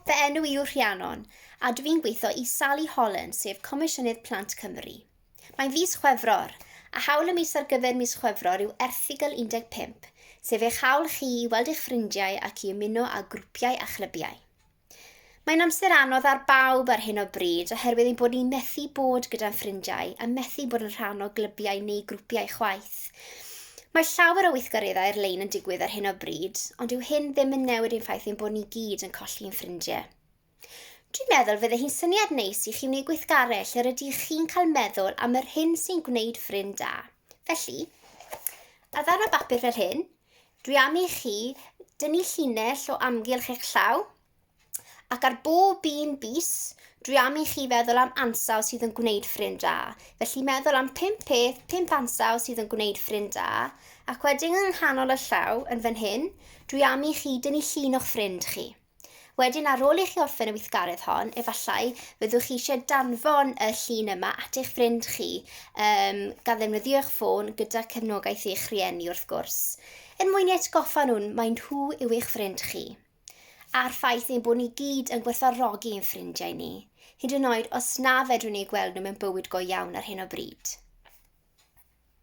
fy enw i yw Rhiannon, a dw i'n gweithio i Sally Holland, sef Comisiynydd Plant Cymru. Mae'n fis Chwefror, a hawl y mis ar gyfer mis Chwefror yw Erthygl 15, sef eich hawl chi i weld eich ffrindiau ac i ymuno â grwpiau a chlybiau. Mae'n amser anodd ar bawb ar hyn o bryd oherwydd ein bod ni'n methu bod gyda'n ffrindiau a methu bod yn rhan o glybiau neu grwpiau chwaith. Mae llawer o weithgareddau ar-lein yn digwydd ar hyn o bryd, ond dyw hyn ddim yn newid ein ffaith ein bod ni gyd yn colli ein ffrindiau. Dwi'n meddwl fydde hi'n syniad neis i chi wneud gweithgaredd lle rydych chi'n cael meddwl am yr hyn sy'n gwneud ffrind da. Felly, ar ddarn o bapur fel hyn, Dwi am i chi dynnu llinell o amgylch eich llaw, ac ar bob un bys, dwi am i chi feddwl am ansawdd sydd yn gwneud ffrind da. Felly meddwl am pump peth, pump ansawdd sydd yn gwneud ffrind da, ac wedyn yng nghanol y llaw, yn fan hyn, dwi am i chi dynnu llun o'ch ffrind chi. Wedyn, ar ôl i chi orffen y weithgaredd hon, efallai fyddwch chi eisiau danfon y llun yma at eich ffrind chi, um, gan ddefnyddio eich ffôn gyda cefnogaeth eich rhieni wrth gwrs. Er mwyn i atgoffa nhw mai nhw yw eich ffrind chi. A'r ffaith ein bod ni gyd yn gwerthfawrogi ein ffrindiau ni, hyd yn oed os na fedrwn ni eu gweld nhw mewn bywyd go iawn ar hyn o bryd.